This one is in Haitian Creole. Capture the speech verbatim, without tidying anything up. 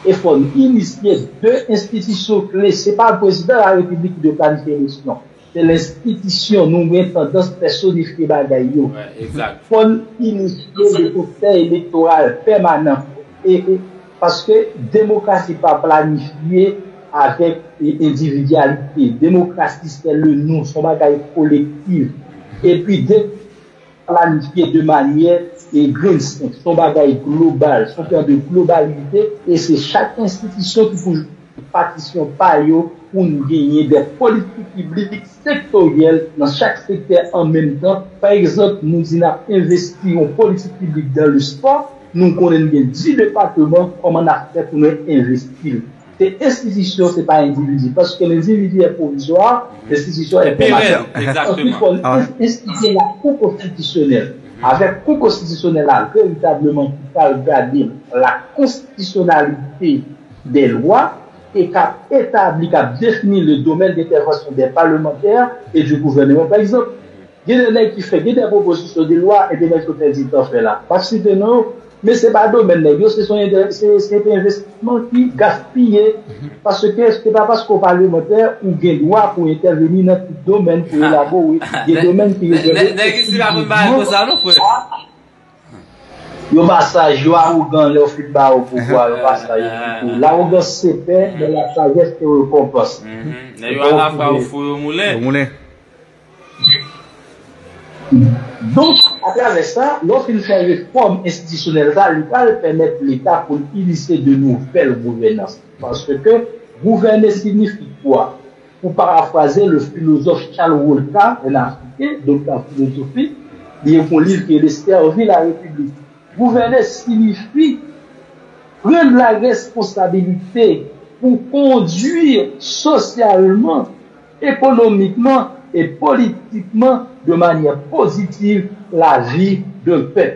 E fò n inisye de enstitisyon kle. Se pa prezidan la repiblik ki dwe planifye eleksyon. Se lenstitisyon, nou gen tandans pèsonifye bagay yo. Fò n inisye de konsèy elektoral pèmanan. E, e, paske demokrasi pa planifye avèk e, endividyalite. Demokrasi, se le nou, se yon bagay kolektif. Epi, de, planifye de manyè e grenn senk. Se yon bagay global, se yon plan de globalite, e se chak enstitisyon ki pou jwe patisyon pa yo pou n genyen de politik piblik sektoryèl nan chak sektè an menm tan. Pa egzanp, nou di n ap envesti yon politik piblik dan le spò, nou konnen n gen dis depatman, kòman n ap fè pou nou envesti l? Se enstitisyon, se pa endividi. Paske lendividi è pwovizwa, lenstitisyon è pèmanan. Ansuit, fò n enstitye lakou konstitisyonèl. Avèk kou konstitisyonèl la veritableman ki pral gade la konstitisyonalite dè lwa e k ap etabli, k ap defini le domèn dentèvansyon dè palmantè e di gouvèneman. Pa egzanp, gen de nèg ki fè, gen de pwopozisyon de lwa e de nèg sou tè di tan fè la. M ap site non yo, men se pa domèn nèg yo, se se envestisman ki gaspiye. Paske se pa paske w palmantè ou gen dwa pou entèveni nan tout domèn pou elabore de domèn ki rezève. Nèg isi pa konn bagay konsa non, frè. Yo pa saj, yo awogan lè yo fin ba yo pouvwa, yo pa saj ditou. Lawogans se pè, men la sajès se rekonpans. Nèg yo a la fwa yo fou yo moulen. Yo moulen. Donk, atravè sa, lè w fin fè refòm enstitisyonèl sa, li pral pèmèt Leta pou l inisye de nouvèl gouvènans. Paske gouvène siyifi kwa? Pou parafraze le filozòf Charles Wolcott, en Afrique, doktè filozofi, li ekri yon liv ki rele Servir la République. Gouvène siyifi pran la responsabilite pou kondwi sosyalman, ekonomikman e politikman de manyè pozitiv lavi de pèp.